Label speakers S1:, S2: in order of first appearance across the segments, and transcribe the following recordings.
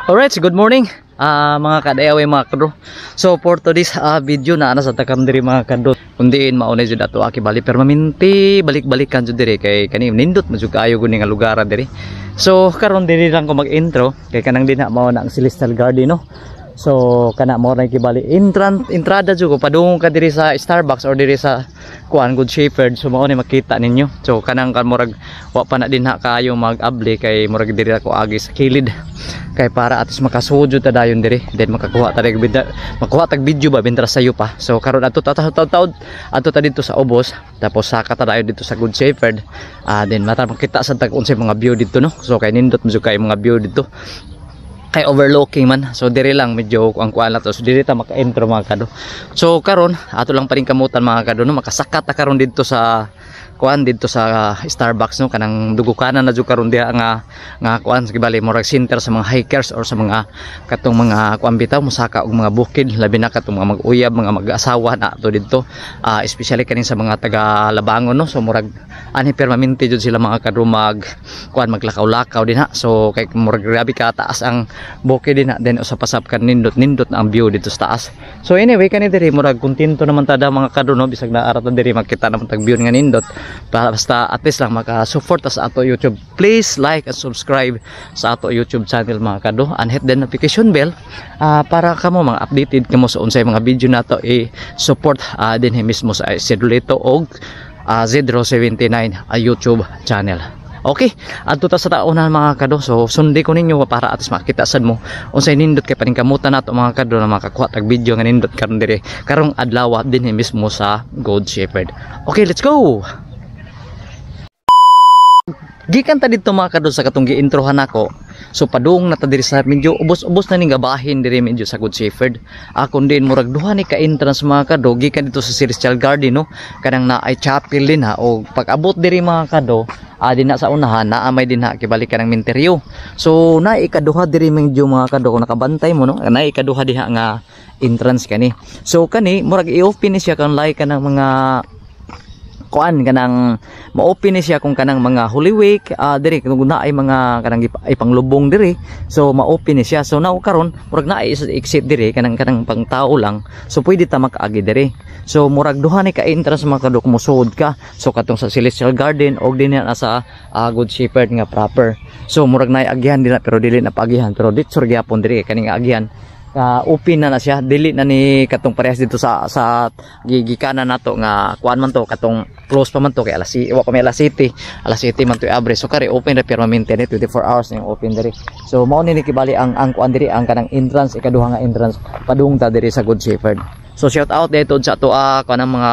S1: Alright, so good morning mga kadayaway, mga kadro. So for today's video na ana sa takam diri, mga kadro. Kundiin maunay jud ato aki bali permanente balik-balikan jud diri kay kani nindot man jud kaayo guni nga lugar diri. So karon diri lang ko mag-intro kay kanang dinha mao na ang Celestial Garden, no. So kana mo na kibali entrant entrada jud ko padung ka diri sa Starbucks or diri sa kuan Good Shepherd, so mao ni makita ninyo. So kanang kan murag wa pa na dinha kaayo mag-abli kay murag diri ako agi sa kilid kay para atos makasujud ta dayon diri, then makakuha ta reg makuha tag video ba bintra sayo pa. So karon ato taud ato ta dito sa ubos, tapos saka ta dayon dito sa Good Shepherd, then mata makita sa tag unsay mga view dito, no. So kay nindot mo kay mga view dito kay overlooking man. So diri lang medyo ang kuan lang to. So diri ta maka-intro, mga kado. So karon ato lang pa rin kamutan, mga kado, no, makasaka ta karon didto sa kuan didto sa Starbucks, no, kanang dugukanan na jud karon diha nga nga kuan gibali murag center sa mga hikers or sa mga katong mga kuan bitaw mosaka og mga bukid, labi na katong mga mag-uyab, mga mag-asawa na ato didto, especially kaning sa mga taga Labangon, no. So murag ani permanente jud sila, mga kado, mag kuan maglakaw-lakaw dinha. So kay murag grabe ka taas ang bukid dinha, then usap-usap kan nindot nindot na ang view dito sa taas. So anyway, kani diri murag kontento naman tada, mga kado, no, bisag na arata diri makita naman tag view nga nindot. Basta at least lang maka-support sa ato YouTube. Please like and subscribe sa ato YouTube channel, mga kado, and hit the notification bell para kamo mga updated kamo sa unsay mga video nato i-support dinhi mismo sa Isidrolito og Zedro79 YouTube channel. Okay, adto ta sa taonan, mga kado. So sundi ko ninyo para at least makita sad mo unsay nindot kay paningkamutan nato, mga kado, na makakuha tag video nga nindot karon diri karong adlaw dinhi mismo sa Good Shepherd. Okay, let's go. Gikan ta didto, mga kado, sa katong gi-introhan nako. So padung na ta diri sa medyo ubos-ubos na ning gabahin diri medyo sa Good Shepherd. Akon din murag duha ni ka entrance, mga kado, gikan dito sa Celestial Garden, no. Kanang naay chapel din ha, og pag-abot diri, mga kado, din na sa unahan naa may din ha kibali ka ng minteryo. So na ikaduha diri medyo, mga kado, kung nakabantay mo, no, na ikaduha diha nga entrance kani. So kani murag i-open ni siya kan like kanang mga kuan kanang ma-open ni siya kung kanang mga Holy Week, diri kung naay mga kanang ipanglubong diri, so ma-open ni siya. So now karon murag naay exit diri kanang kanang pangtao lang, so pwede ta makaagi diri. So murag duha ni ka entrance, mga kado, kung mosuod ka. So katong sa Celestial Garden og dinhi na sa Good Shepherd nga proper. So murag naay agihan dira pero dili na paagihan, pero dito gyapon diri kaning agihan, open na na siya, dili na ni katong parehas dito sa gigikanan nato nga kuan man to, katong close pa man to kay alas wa pa may alas 7, alas 7 man to abre. So kari open ra permanente ni 24 hours ning open diri. So mao ni kibali ang kuan diri, ang kanang entrance, ikaduha nga entrance padung ta diri sa Good Shepherd. So shout out dito sa ato kanang mga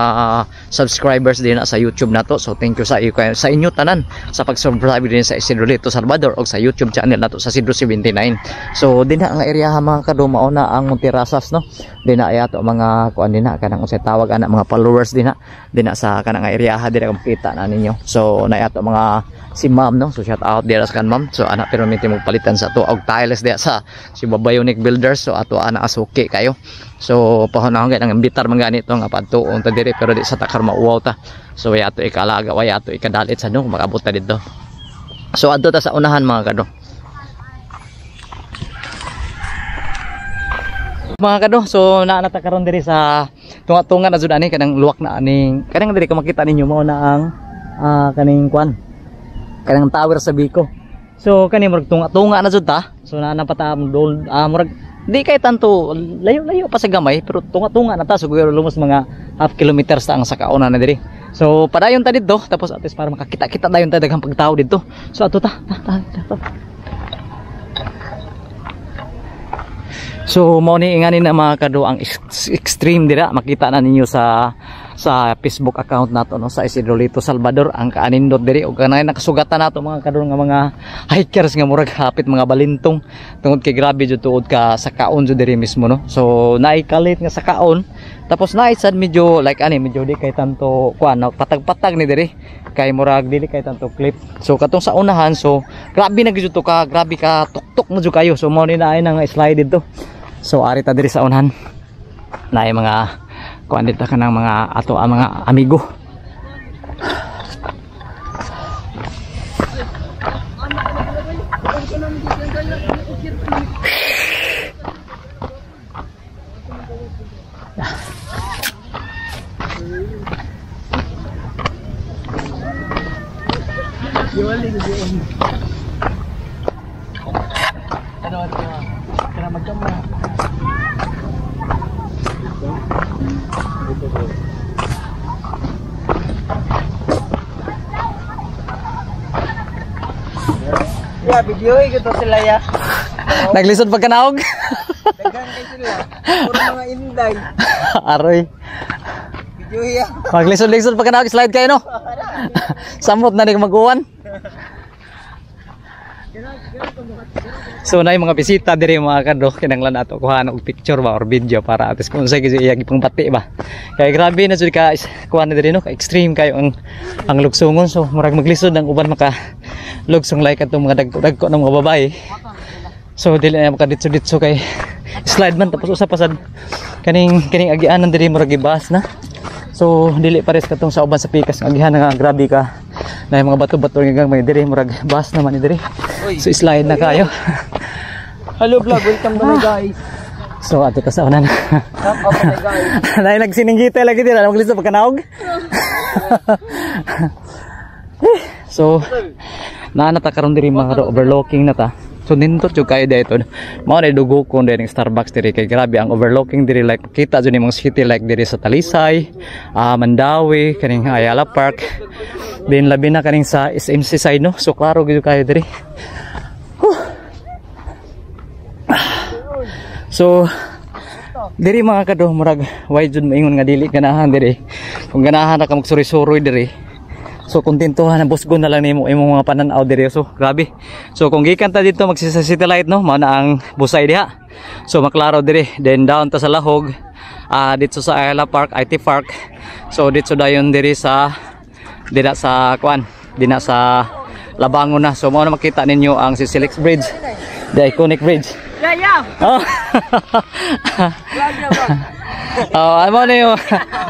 S1: subscribers din na sa YouTube nato. So thank you sa iyo sa inyo tanan sa pag-subscribe din sa Isidrolito Salvador og sa YouTube channel nato sa Isidro 79. So dinha nga area, mga kado, mao na ang Monterasas, no. Dinha ay ato mga kuan dinha kanang unsay tawag ana mga followers dinha dinha sa kanang area dira makita na ninyo. So na ato mga si ma'am, no. So shout out dira sa kan ma'am. So ana pero minti mo palitan sa ato og tiles diha sa si Bionic Builders. So ato ana asuki kayo. So pahunahon kay nang imbitar man ganito nga padtuon ta diri pero di sa takar mauwaw ta. So way ato ikalaga, way ato ikadalit sa no makabot ta didto. So adto ta sa unahan, mga kado. Mga kado, so naa na ta karon diri sa tunga-tunga na jud ani kanang luwak na aning kanang diri kung makita ninyo mao na ang kaning kuan kanang tower sa Biko. So kani murag tunga-tunga na jud ta. So naa na pa ta dol, murag di kay tanto layo-layo pa sa gamay pero tunga-tunga na ta, siguro lumos mga half kilometers ta ang sa kauna na diri. So padayon ta didto tapos at least para makakita-kita dayon ta daghang pagtao didto. So ato ta, ta, ta, ta, ta. So mao ni ingani na, mga kado, ang extreme dira makita na ninyo sa Facebook account nato, no, sa Isidrolito Salvador ang kaanindot diri og kanay nakasugatan nato, mga kado, nga mga hikers nga murag hapit mga balintong tungod kay grabe jud tuod ka sa kaon jud diri mismo, no. So naay kalit nga sa kaon, tapos naay sad medyo like ani medyo di kay tanto kuan, no, patag-patag ni diri kay murag dili kay tanto clip. So katong sa unahan, so grabe na gyud to ka, grabe ka tuktok na jud kayo. So mao ni naay nang slide didto. So ari ta diri sa unahan, naay mga kuan dito kanang mga ato ang mga amigo.
S2: Ano ito? Kaya magkama. Ya, video eh, ito sila ya.
S1: Naglisod pagkanaog.
S2: Daghan kay sila. Puro mga inday.
S1: Aroy.
S2: Video ya.
S1: Maglisod-lisod pagkanaog, slide kayo no. Samot na ni maguwan. So na yung mga bisita diri mga kadro, kinanglan nato kuhaan og picture ba or video para at least kung unsay gyud iya gipang-bati ba. Kay grabe na jud ka kuan na diri no, ka extreme kayo ang lugsungon. So murag maglisod ang uban maka lugsong like atong mga dagko-dagko ng mga babae. So dili na makaditso-ditso kay slide man, tapos usa pa sad kaning agianan diri murag gibas na. So dili pares katong sa uban sa pikas nga agihan nga grabe ka na yung mga bato-bato nga may diri murag bas naman ni diri. So slide na kayo.
S2: Hello vlog, welcome to my guys.
S1: So ato ta sa unan.
S2: Tap up my guys.
S1: Nay nagsininggite lagi dira maglisod pagkanaog. So naa na ta karon diri mga kadro, overlooking na ta. So nindot jud kayo dito. Mao na dugo ko diri ng Starbucks diri kay grabe ang overlooking diri, like kita jud nimong city like diri sa Talisay, Mandaue, kaning Ayala Park. Then labi na kaning sa SMC side no. So klaro gyud kayo diri. Whew. So diri mga kadro, murag why jud maingon nga dili ganahan diri. Kung ganahan na ka magsuri-suroy diri. So kontentuhan na busgon na lang nimo imong mga panan-aw diri. So grabe. So kung gikan ta dito magsisa City Light no, mao na ang Busay diha. So maklaro diri, then down ta sa Lahog, dito sa Ayala Park, IT Park. So dito dayon diri sa dina sa kuan, dina sa Labangon na. So mao na makita ninyo ang Sisilex Bridge, the iconic bridge.
S2: Yeah, yeah.
S1: Oh.
S2: Vlog na vlog.
S1: Oh, ano na yung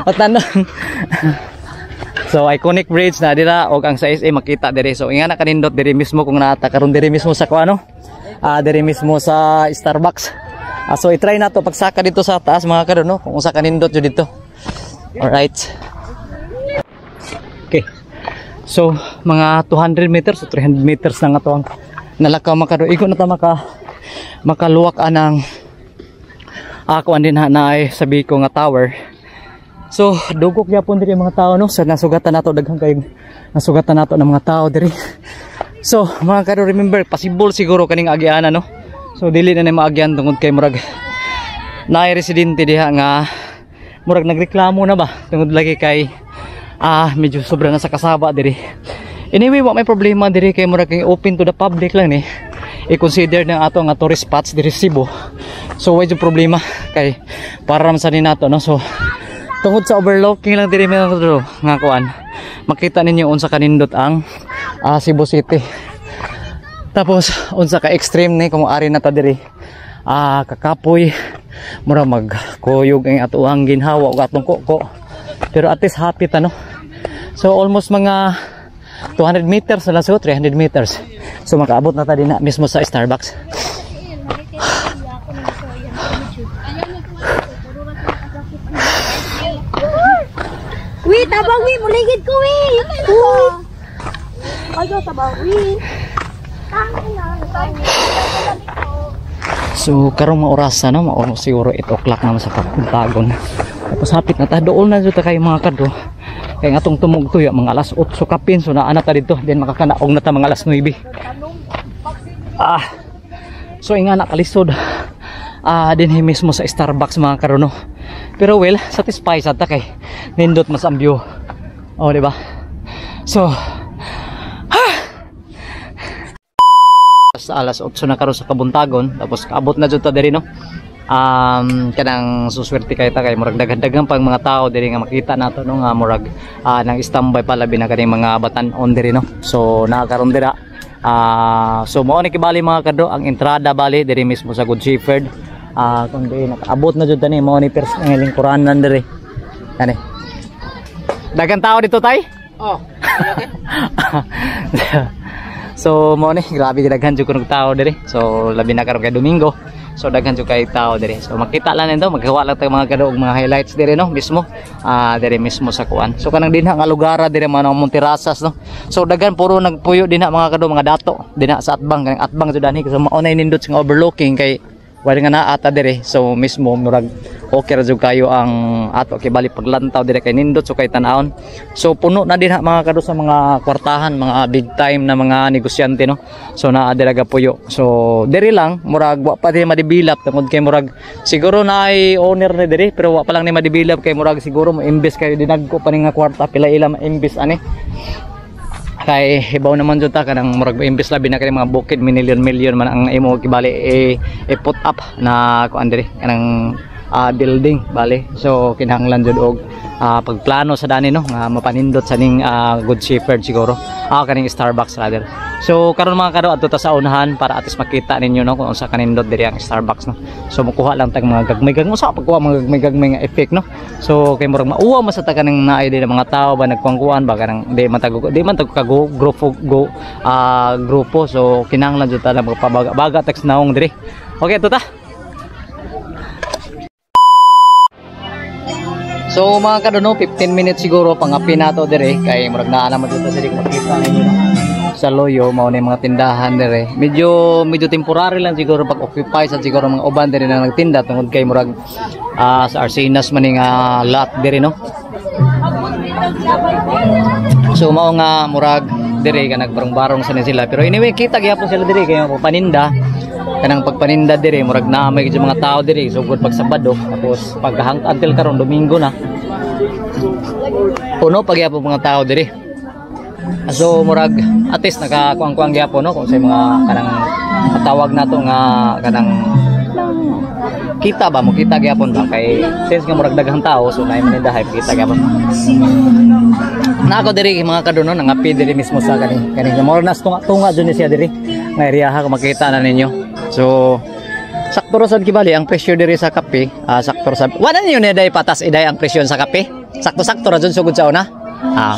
S1: matanon. So iconic bridge na dira og ang sa SM makita diri. So inga na kanindot diri mismo kung naata karon diri mismo sa kuano. Diri mismo sa Starbucks. So i-try nato pagsaka dito sa taas mga kadro no, kung unsa kanindot jud dito. Alright. Okay. So mga 200 meters o 300 meters na nga to ang nalakaw mga kadro. Igo na ta makaluwak anang ako din ha na ay sabi ko nga tower. So dugok gyapon diri mga tao no, sa nasugatan nato, daghan kay nasugatan nato ng mga tao diri. So mga kadro, remember possible siguro kaning agianan no. So dili na ni maagyan tungod kay murag naay residente diha nga murag nagreklamo na ba tungod lagi kay medyo sobra na sa kasaba diri. Anyway, wa may problema diri kay murag kay open to the public lang ni. I-consider ng ato nga tourist spots diri sa Cebu. So way jud problema kay para man sa ni nato no. So tungod sa overlooking lang diri mga kadro nga kuan, makita ninyo unsa kanindot ang Cebu City. Tapos unsa ka extreme ni kung ari na ta diri. Kakapoy, mura magkuyog ang atoang ginhawa ug atong kuko. Pero at least happy ta no. So almost mga 200 meters na lang siguro, 300 meters. So makaabot na ta din na mismo sa Starbucks.
S3: Wi, tabang wi, muligid ko wi. Uy. Ayo tabang wi.
S1: So karong mga orasa no, maono siguro 8 o'clock naman sa Kaputagon. Tapos hapit na ta dool na jud ta kay mga kadro. Kay nga atong tumog tuyo mga alas 8 kapin, so naa na ta didto, then makakanaog na ta mga alas 9. So inga na kalisod. Dinhi mismo sa Starbucks mga karono. Pero well, satisfied sa ta kay nindot mas ang view. Oh, di ba? So sa alas 8 na karon sa Kabuntagon, tapos kaabot na jud ta diri no. Kanang suswerte kay ta kay murag daghan-daghan pang mga tao diri nga makita nato no, nga murag nang standby pa labi na kaning mga batan-on diri no. So naa karon dira. So mao ni kibali mga kadro ang entrada bali diri mismo sa Good Shepherd. Kung di nakaabot na jud tani mao ni pers ang lingkuranan diri. Kani. Daghan tao dito tay?
S2: Oh.
S1: So mao ni grabe daghan jud kunog tao diri. So labi na karon kay Domingo. So daghan jud kay tao diri. So makita lang nito, maggawa lang tayo, mga kado, og mga highlights diri, no, mismo. Diri mismo sa kuan. So kanang dinha nga lugara diri mga Monterasas, no. So daghan puro nagpuyo dinha, mga kado, mga dato dinha sa atbang, kanang atbang jud ani kasi mao na nindot nga overlooking kay wala nga naa ata dire. So mismo murag okay ra jud kayo ang ato kay bali paglantaw dire kay nindot so kay tan-awon. So puno na dinha, mga kado, sa mga kwartahan, mga big time na mga negosyante, no. So naa dira gapuyo. So diri lang murag wa pa diri ma-develop tungod kay murag siguro na ay owner ni diri pero wa pa lang ni ma-develop kay murag siguro mo imbes kayo dinagko pa ni nga kwarta, pila ila ma-imbes ani kay hibaw naman jud ta kanang murag imbes labi na kay mga bukid, million million man ang imo kibali e put up na kuan diri kanang building bali. So kinahanglan jud og pagplano sa dani, no, nga mapanindot sa ning Good Shepherd siguro, kaning Starbucks rather. So karon, mga kado, adto ta sa unahan para at least makita ninyo, no, kung unsa kanindot diri ang Starbucks, no. So mukuha lang tag mga gagmay gagmay sa pagkuha mga gagmay gagmay nga effect, no. So kay murag mauwa man sa ta kanang naay diri mga tao ba nagkuan-kuan ba kanang di man tag kago grupo go grupo. So kinahanglan jud ta na magpabaga-baga text naong diri. Okay, adto ta. So mga kadono, 15 minutes siguro pangapin nato dire kay murag naa naman dito sa makita ninyo, no? Sa Loyo mao na yung mga tindahan dire. Medyo medyo temporary lang siguro pag occupy sa siguro mga uban dire na nagtinda tungod kay murag sa Arsinas man ni nga lot dire, no. So mao nga murag dire ka nagbarong-barong sa ni sila. Pero anyway, kita gyapon sila dire kay mga paninda. Kanang pagpaninda dire murag naa may gid mga tao dire sugod pag Sabado tapos pag until karon Domingo na. Puno pagyapon mga tao dire. So murag at least nakakuang-kuang gyapon, no, kung sa mga kanang tawag nato nga kanang kita ba mo kita gyapon ba kay since nga murag daghang tao, so naay manindahay kita gyapon. Na ako diri, mga kaduno, nangapi diri mismo sa kani kani mura nas tunga jud ni siya diri nga area kung makita na ninyo. So sakto ra sad kibali ang presyo diri sa kape, sakto ra sad. Wala ninyo ni day patas iday ang presyo sa kape. Sakto-sakto ra jud sugod sa una. Ah.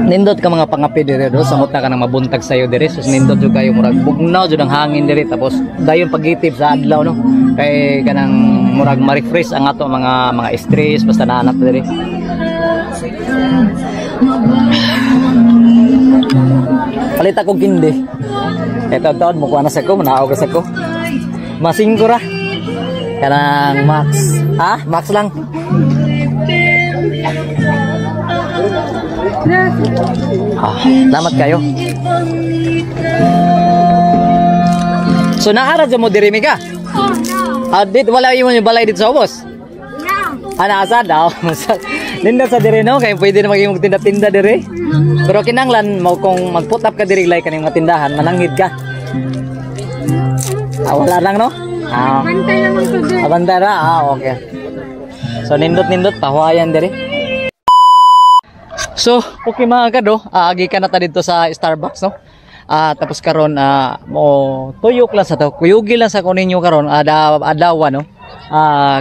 S1: Nindot ka mga pangapi diri do, samot na ka nang mabuntag sayo diri. Sus, nindot jud kayo, murag bugnaw jud ang hangin diri tapos dayon pagitib sa adlaw, no, kay kanang murag ma-refresh ang ato mga stress basta naanap diri. Palit ako kindi. Eto taon mo kuha na sa ko, manaog sa ko. Masingko ra. Kanang max. Ha? Max lang. Ah, salamat kayo. So naara mo diri mi ka?
S3: Oh, no.
S1: Ah, dit wala imo yung balay dito sa ubos.
S3: No.
S1: Ah, naasa daw. Nindot sa diri, no, kay pwede na maging tinda-tinda diri. Pero kinanglan mo kung mag-put up ka diri like kaning mga tindahan, mananghid ka. Ah, wala lang, no? Ah,
S3: Bantay naman ko dun.
S1: Abanda ra. Ah, okay. So nindot-nindot pahuwayan diri. So, okay mga kado, agi ka na ta dito sa Starbucks, no? Tapos karon mo tuyok lang sa to. Kuyugi lang sa kuninyo karon ada adlaw, no?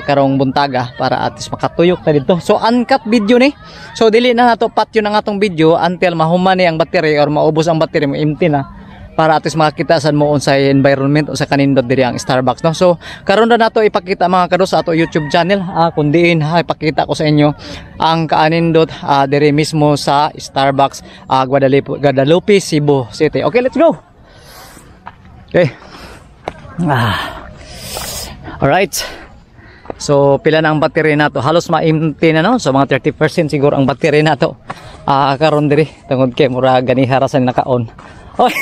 S1: Karong buntaga para at least makatuyok ta dito. So uncut video ni. So dili na nato patyo ang atong video until mahuman ni ang battery or maubos ang battery mo, empty na, para at least makakita sad mo unsay environment, unsa kanindot diri ang Starbucks, no. So karon na nato ipakita, mga kado, sa ato YouTube channel, kundiin ha, ipakita ko sa inyo ang kaanindot diri mismo sa Starbucks, Guadalupe, Guadalupe, Cebu City. Okay, let's go. Okay. Alright. So pila na ang battery nato? Halos ma-empty na, no. So mga 30% siguro ang battery nato. Karon diri tungod kay mura ganiha ra sa naka-on. Oy.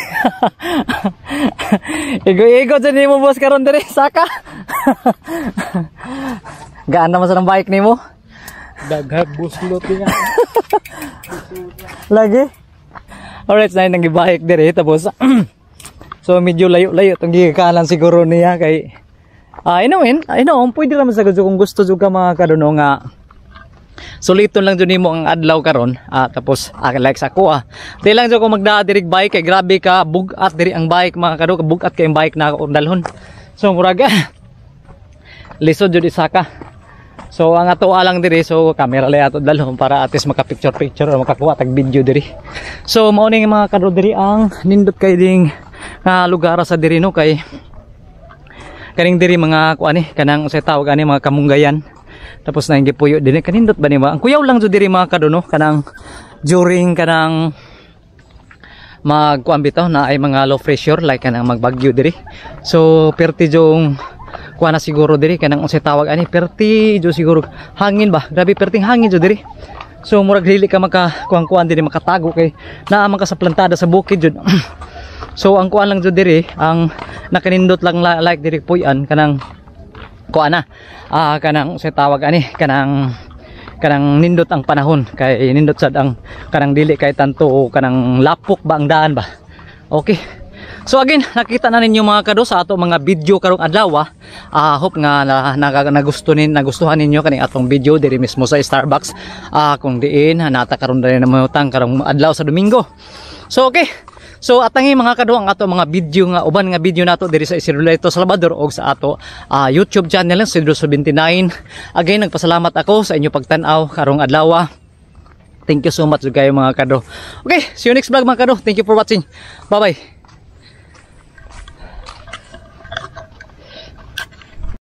S1: Igo-igo dyan nimo, boss, karon diri saka. Gaan naman sa ng bike nimo.
S2: Daghag buslot niya.
S1: Lagi. Alright, na nang gibike diri tapos so medyo layo-layo tong gikanan siguro niya kay inumin, inom, pwede naman sa kung gusto jud ka, mga kaduno, nga suliton lang jud nimo ang adlaw karon, tapos like sa ako, di lang jud ko magdaa diri bike kay grabe ka bugat diri ang bike, mga kado, bugat kay ang bike na ako dalhon. So murag lisod jud isa ka. So ang ato lang diri, so camera lang ato dalhon para at least maka picture picture o makakuha tag video diri. So mao ni, mga kadro, diri ang nindot kay ding nga lugar sa diri, no, kay kaning diri mga kuan ni, kanang unsay tawag ani, mga kamunggayan. Tapos na gipuyo dinhi, kanindot ba ni ba? Ang kuyaw lang jud diri, mga kadro, no, kanang during kanang magkuan bitaw na ay mga low pressure, like kanang magbagyo diri. So perti jung kuan na siguro diri, kanang unsay tawag ani, perti jo siguro hangin ba. Grabe perting hangin jo diri. So murag dili ka maka kuan kuan diri, makatago, kay naa man ka sa plantada sa bukid jud. So ang kuan lang jud diri, ang nakanindot lang like diri puy-an, kanang kuan na, kanang unsay tawag ani, kanang nindot ang panahon, kay nindot sad ang kanang dili kay tanto kanang lapok ba ang daan ba. Okay. So again, nakita na ninyo, mga kado, sa ato mga video karong adlaw. Hope nga nagustuhan ninyo kaning atong video diri mismo sa Starbucks. Kung diin nata karon diri na mahutang karong adlaw sa Domingo. So okay. So atangi, mga kado, ang ato mga video nga uban nga video nato diri sa Isidro Lito Salvador og sa ato YouTube channel Isidro 79. Again, nagpasalamat ako sa inyo pagtan-aw karong adlaw. Thank you so much kayo, mga kado. Okay, see you next vlog, mga kado. Thank you for watching. Bye bye.